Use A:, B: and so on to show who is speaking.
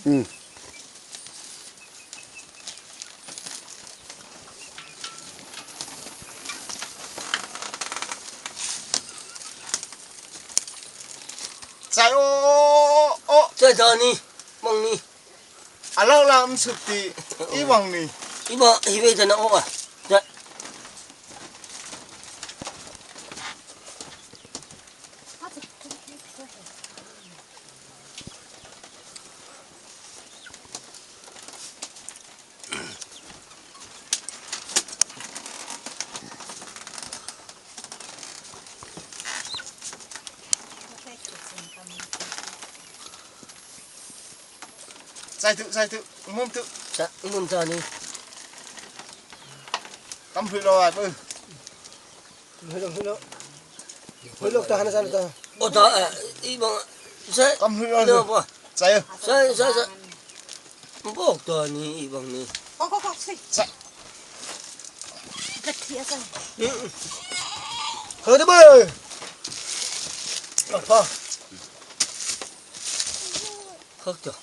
A: Ừ.
B: 在哦哦，
C: 在哪里？望你，
B: 阿老啦唔出的，伊望你，
C: 伊望伊要在哪学啊？在。
B: 再吐再吐，唔吐。
C: 在唔在呢？
B: 咁去落啊，不？
A: 去落去落，去落得下得。
C: 我打诶，伊望在。
B: 咁去落
C: 不？
B: 在啊。
C: 在在在。唔得呢，伊望呢。
D: 快快快，去。
B: 在。
D: 个贴上。
C: 嗯。
A: 好的不？老婆。
C: 好的。